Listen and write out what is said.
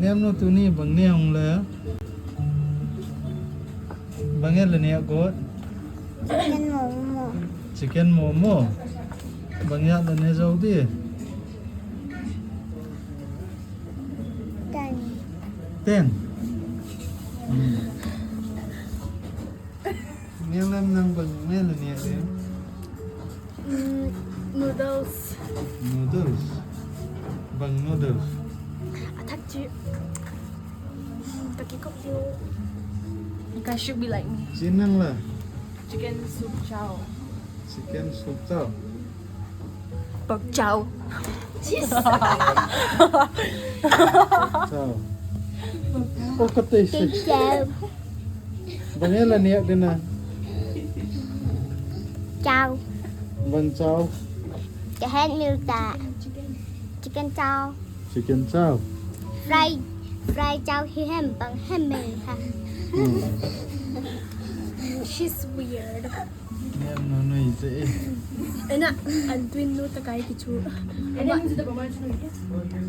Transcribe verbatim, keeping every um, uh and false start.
Nemnu tuni bang ne hung le. Bang e le ne got. Chicken momo. Chicken momo. Bang ya le ne jou di. Ten. Ten. Hmm. Nang lam nang bang ne le ne de. Mm, noodles. Noodles. Bang noodles. Athak chi. Taki kop diu. You guys should be like me. Chin nang la. Chicken soup chow. Chicken soup chow. Pork chow. Chow. Oh, kate si. Chicken chow. Bang e le ne de na. Chow. Bang chow. Kahet mil ta. Chicken chow. Chicken chow. Fry. Fry chow hi hem bang hem mei ha. Hmm. She's weird. Nemnu nui che. Ena, an twin nu takai kichu.